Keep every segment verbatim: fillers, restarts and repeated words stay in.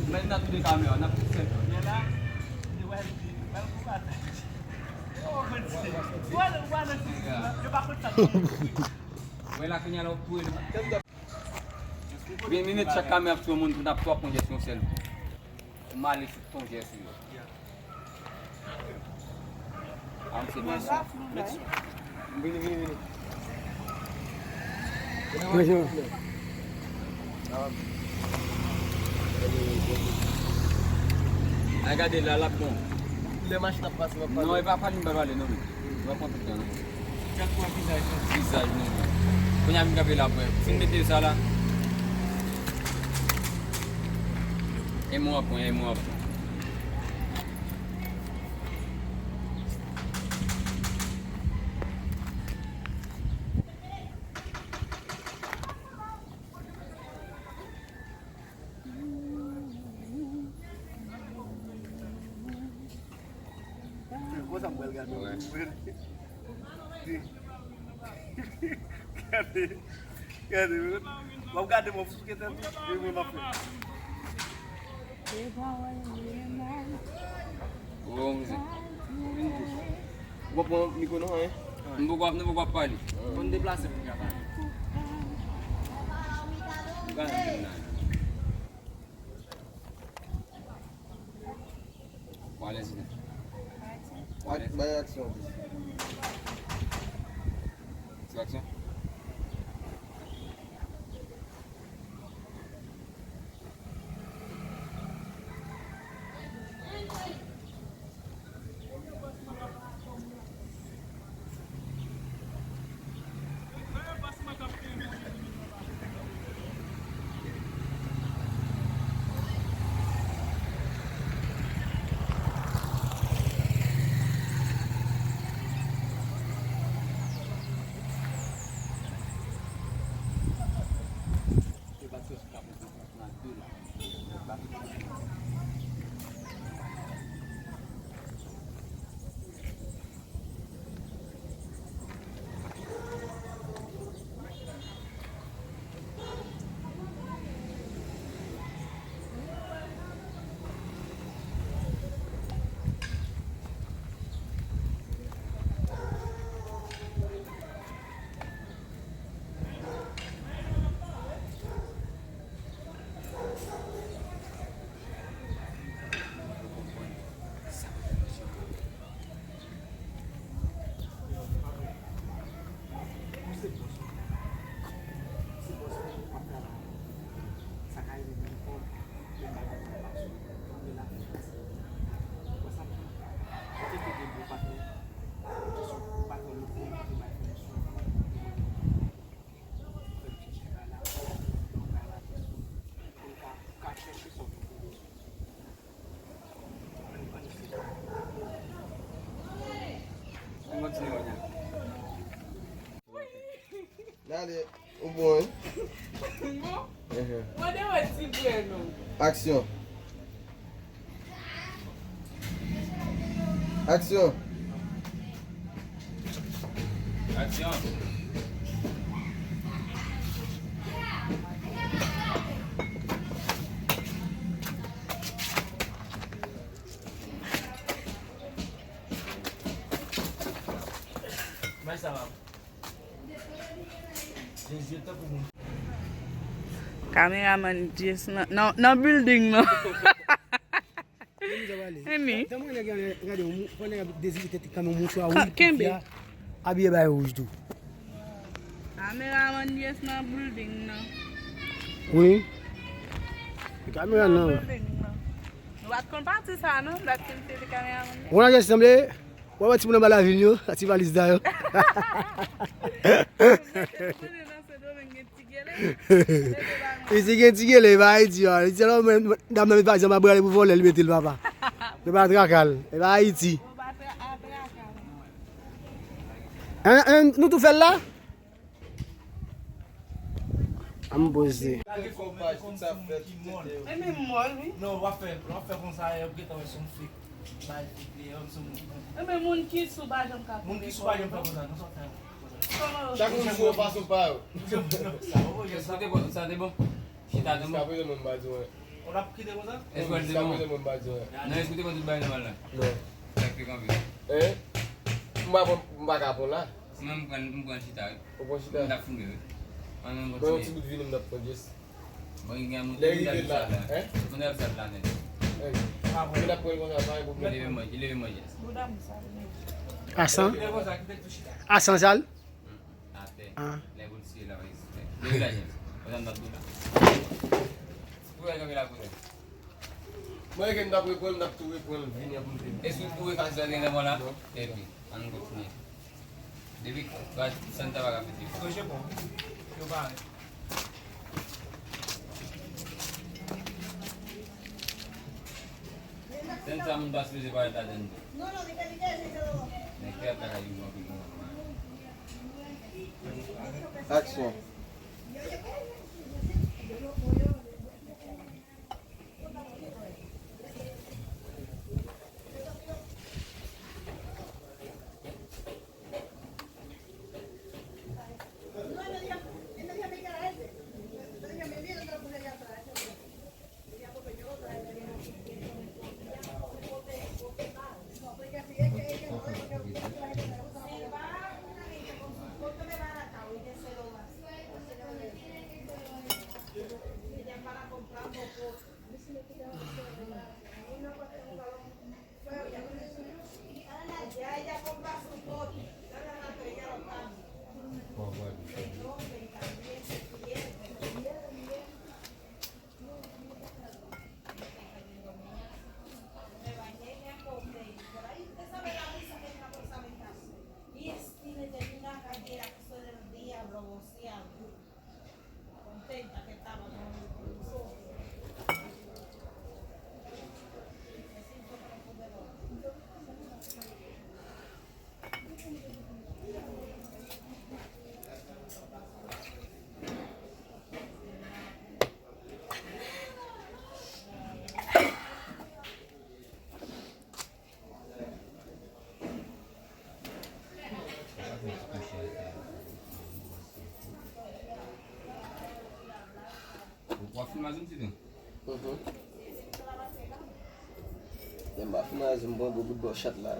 Men nan tou de kamera, n ap tout fè. Wè la kounye a la w ap touye l. Vin minit chak kamera ap sou yon moun pou n ap twòp yon jès yon sèl. Ou male sou ton jès ou yo. Ah, m se bèl. Vini, vini, vini. Bonjou. Ay, gade la, l ap bon. Lè machin ap pase, w ap pale. Non, e pa pale, m pa pale, non, men. Ou pa konprann, non. Vizaj nou. Kounye a vin kanpe la pou fin mete sa la. E mwen ap pran, e mwen ap pran. Konsa m pral gade w. Gade, gade, w ap gade m, w ap souke tèt ou, e mwen m ap fè. Oh, mizè. Ou pa pran mikwo non, en? Nou poko ap, nou poko ap pale. Fò n deplase pou n ka pale. M pa nan vin la. Ou alèz, Ida? Ou alèz? Bay aksyon. Sou aksyon? Gade, ou bon, wi. Bon. Mande wè ti frè nou. Aksyon. Aksyon. Aksyon. Bay sa la. Kameramann Jess nan, nan, nan building nan. Emi. Kenbe. Abiye bay wouj tou. Kameramann Jess nan building nan. Wi. Kamera nan. Building nan. Nou pa t konn pati sa non, dat fin se te kameramann Jess. Ou nan Jess sanble? Wè, wè timoun anba lavil yo, ak ti valiz la yo. Isi gen ti gele, e pa Ayiti, a. Li sèlman, men, dam nan met pa janm ap rale pou vòlè, li mete l, papa. E pa traka l, e pa Ayiti. En, en, nou tou fè l la? An m poze. Gade kòm, gade kòm se moun ki mòl. E menm mòl, wi. Non, w ap fè, w ap fè konsa, e w gentan wè se yon fake. Bay fake li, e se moun ki konn. E men moun ki sou pa janm ka. Moun ki sou pa janm fè konsa, non, sa fè. Chak moun sou yon fason pa yo. Sa te bon, sa te bon. Chita, te bon. Jiskaprezan, mwen, m pa di w anyen. Ou t ap kite konsa? Èske w al te bon? Non, èske w te pran tout bagay nòmal la? Non. Sa k te kanpe? Hein? M pa pran, m pa ka pran la. Mwen, m pran, m pran chita, wi. Ou pran chita? M t ap foume, wi. Ann, ann kontinye. Mwen, yon ti bout vini, m t ap pran, just. Bon, gen moun ki ap sa la. Hein? Moun ap sa la, nèt. Hey. Ou t ap pran l konsa, pa gen pwoblèm. Leve manje, leve manje. Asan? Asan, sal? Atè. Ah. Lè polisye la, wi. Leve la, James. Madanm nan tou la. Pou wè kanpe la pou wè. Mwen, ke m t ap reprann, m t ap tou reprann, vini an pou m te. Èske w twouve fasil la gen nan mò la? Non. Epi, ann kontinye. Depi, ba, Santa pa ka fete. Koche bon. Yo pare. Santa, moun pa sipoze parèt ladann. Men kè ap lakay yo anpil konsa. Aksyon. W ap filme a zòn ti tou? Mhm. Lè m pa filme a zòn, m pran gwo bout bò chat la.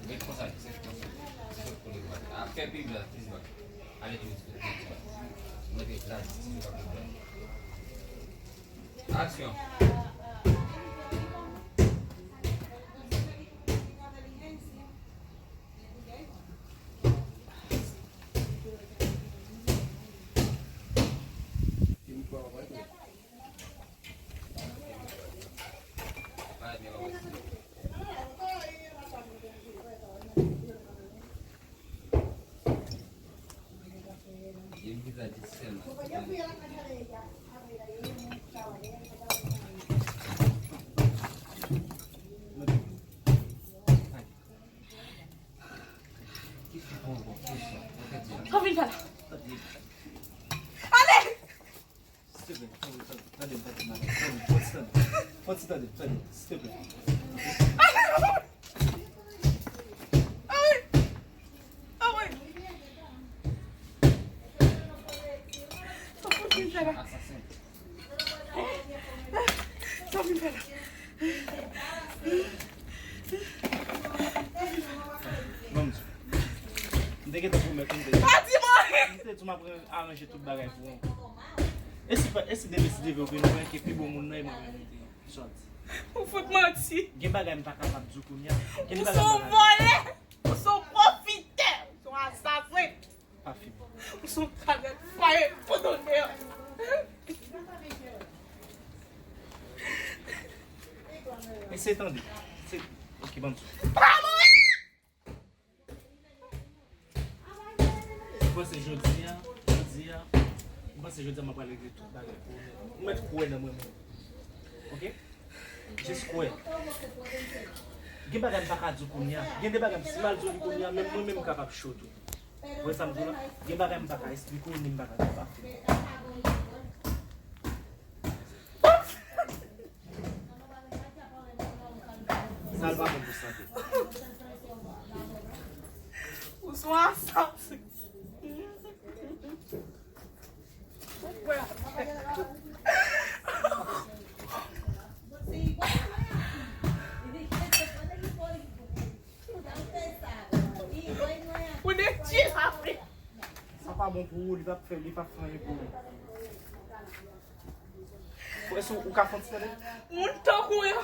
Ret konsa, se konsa. Se sot kole konsa. A, fè pi byen, plis byen. Ale tou, tou, tou, tou. Mete la, tou, tou, tou, tou. Aksyon. Sa w vin fè la? Ale! Silteplè, tande, tande, tande, tande, tande, tande, fò ti tande, fò ti tande, tande, silteplè. Awi! Awi! Sa w vin fè la? Sa w vin fè la? Te gentan pwomèt ou m te di. Pa di m anyen! M te di w m ap aranje tout bagay pou ou. E si, e si demen si Dye vle, ou vin wè ke pi bon moun nan e mwen menm ou te sòti. Ou fout manti! Gen bagay m pa kapab di w kounye a. Ou se yon vòlè! Ou se yon pwofitè! Ou se yon asasen! Pa fim. Ou se yon kalèt fwaye pou nou deyò. Mesye, tande. Se, ok, ban m sou. Pa mouri! M panse jodi a, jodi a, m panse jodi a m ap pral regle tout bagay pou ou. Ou mèt kwè nan mwen menm. Ok? Jis kwè. Gen bagay m pa ka di w kounye a. Gen de bagay m si m al di w li kounye a, menm mwen menm m kapab cho tou. Ou wè sa m di w la? Gen bagay m pa ka esplike w, ni m pa ka di w pa fè. Sa l pa bon pou sante. Ou sou ansanm. Ou de chill avè. Sa pa bon pou ou, li p ap fè, li p ap fè anyen pou ou. Frè, si w ka fè yon ti tande? Moun tankou yo,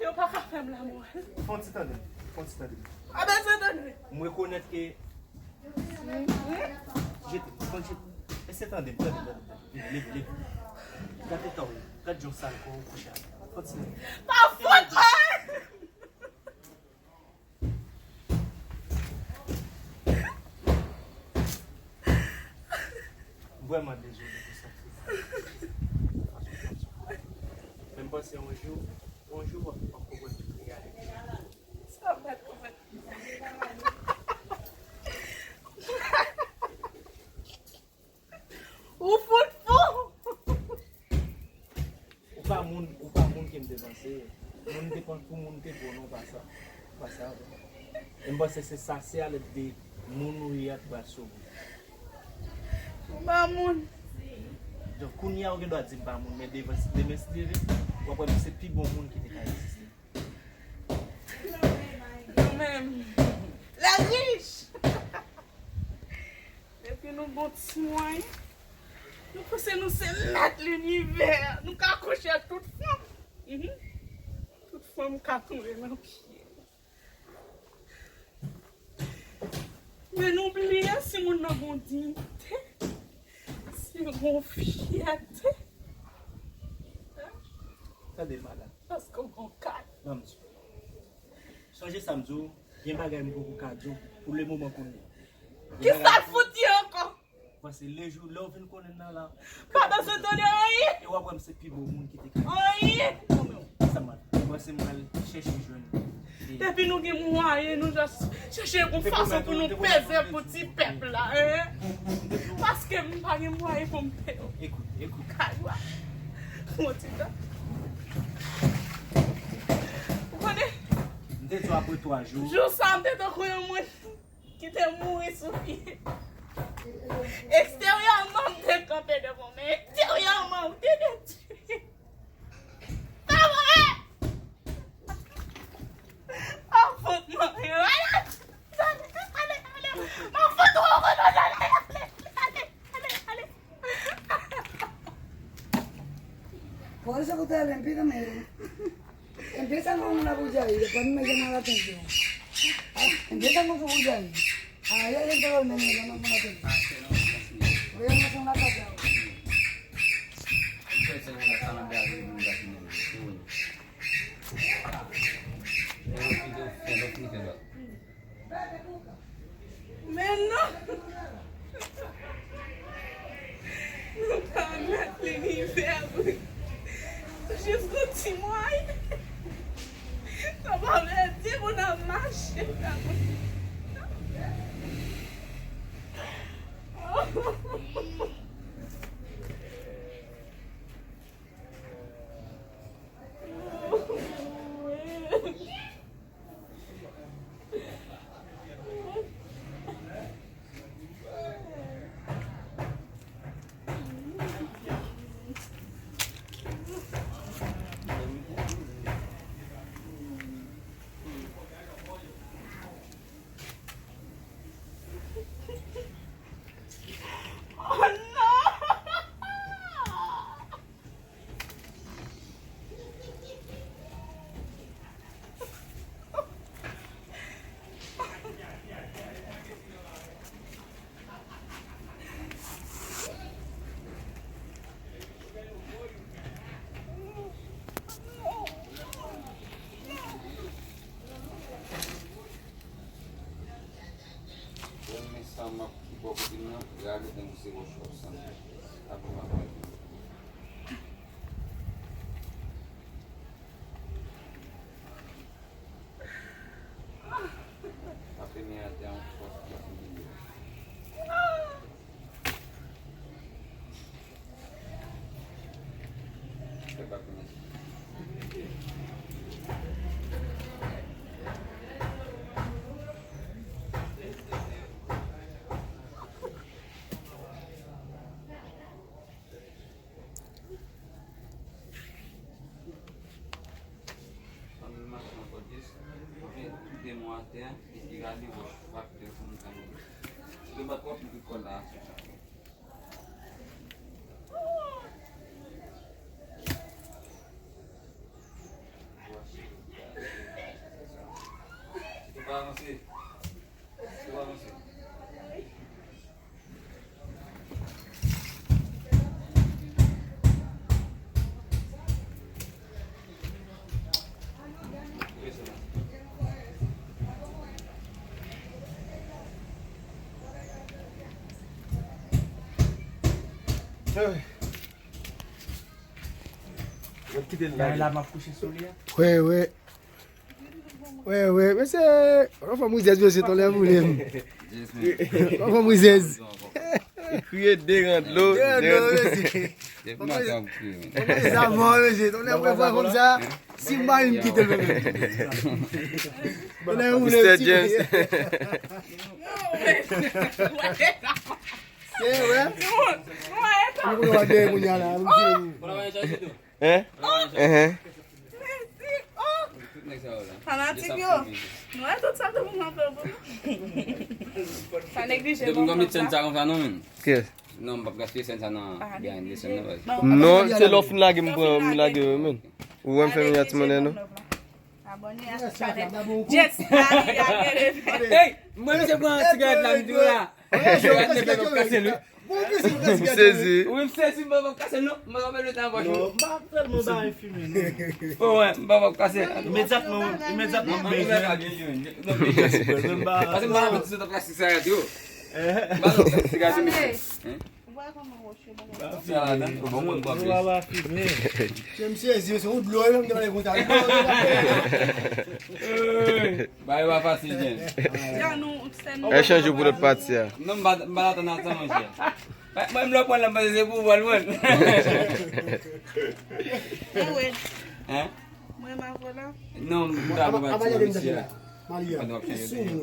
yo pa ka fè m lamoral. Fè yon ti tande, fè yon ti tande. A bezwen tande. M rekonèt ke, jete, fè yon jete. Mesye, tande, tande, tande, tande. Vini, leve, leve. Gade eta w, gade jan w sal kò w kouche a. Fè yon ti tande. Pa fòt mwen! M vrèman dezole pou sa ki pase. Men m panse yon jou, yon jou w ap, w ap konprann tout reyalite. Sa m pa t konprann. Ou fout fou! Ou pa moun, ou pa moun ke m te panse. Moun te panse pou moun te bon, non, pa sa. Pa sa. E m panse se sa, se alèd de moun ou ye a ki pral sove w. Ou pa moun. Donk, kounye a, ou gen dwa di m pa moun, men devan, demen si Dye vle, w ap wè m se pi bon moun ki te ka egziste. Kanmenm. Lè rich! Epi nou bon ti mwayen. Nou panse nou se mèt linivè. Nou ka kouche ak tout fanm. Mhm. Tout fanm ka tonbe nan pye nou. Men nou bliye si moun nan gon diyite, si gon fyète. Tande, madanm. Paske w gon kay. Ban m di w. Sonje sa m di w, gen bagay m poko ka di w pou le moman kounye a. Kisa l fout ye ankò? Paske le jou, lè w vin konnen nan la. Pa bezwen tande anyen. E w ap wè m se pi bon moun ki te ka. Anyen. Sa m ap, mwen se m pral chèche jwenn. Depi nou gen mwayen, nou just chèche yon fason pou nou peze pou ti pèp la, hein? Paske m pa gen mwayen pou m peye. Ekout, ekout. Kay wa. Yon ti tan. Ou konnen? M te di w apre twa jou. Jou sa, m te tankou yon moun ki te mouri sou pye. Eksteryèman, m te kanpe devan w, men enteryèman, ou te detwi. Pa vre! Pa fout mwen, ale! Ale, ale, ale! Pa fout mwen, ale, ale, ale, ale, ale! Por eso que ustedes le piden, miren. Empiezan con una bulla y después me llaman la atención. Ah, empiezan con su bulla ahí. Ahí hay gente durmiendo y llaman con la atención. Voy a hacer una callada. Men non! Nou pa mèt linivè vre. Jis yon ti mwayen. Sa pa vle di pou n ap mache. Rale dan se wòch wòch sa. Apre w ap wè. Apre men atè yon fòs k ap vini. Fè bak mwen. Ann mache ankò djis, men tout de nou atè, epi rale wòch frape pou nou ka moute. Yo bat twòp moun kòd la sou sa. Ou pa avanse. Ou pa avanse. Gade la m ap kouche sou li a. Wè, wè. Wè, wè, mesye, yon fanm rizèz, mesye, ton lè boule m. Yon fanm rizèz. Kriye de ran dlo, de ran dlo, mesye. Depi maten ap kriye, men. Sa bon, mesye, ton lè boule fanm sa, si m pa vin kite l, men. Ton lè boule, Mister James. Se vre? Mwen konnen w ap dèyè kounye a la. Hein? Hein? Fanatik yo. Nou wè tout sa tout moun ap fè pou nou. Pa neglije non. Depi m konn met sèn sa konsa non, men. Kiyès? Non, m p ap gaspiye sèn sa nan behind the scene nan, baz. Non, se lè w fin lage m pran, m lage yo, men. Ou wè m fè minyati monnè, non? Abòne a chanèl. Yes, ale, ale, ale. Hey, mwen, misye pran sigarèt la, m di w la. Sigarèt nèg la p ap kase l, wi. M sezi. Wi, m sezi, m pa p ap kase l, non. M pa p ap mete l nan pòch, non. Non, m pa tèlman bay fimen, non. Oh, wè, m pa p ap kase l. Imedyatman, imedyatman, m bezwen. Paske m pa nan sot ap kase sigarèt yo. M pa nan sot ap kase sigarèt yo, mesye. Hein? Ou pa konn wòch yo, bon. Sa ladan, ou bon moun pran plis. Ou pa fimen. Se m sezi, se yon dlo, menm te pale konsa. Bagay pa fasil, Jen. Jan nou, sèn nou. Echanj yo pou lòt pati a. Non, m pa, m pa t atann a sa, monchè. Mwen, m lè pran la, m panse se pou vòl, mwen. Anyway. Hein? Mwen, m avè la. Non, m ta pou pati, monchè. Pandan w ap chanje de.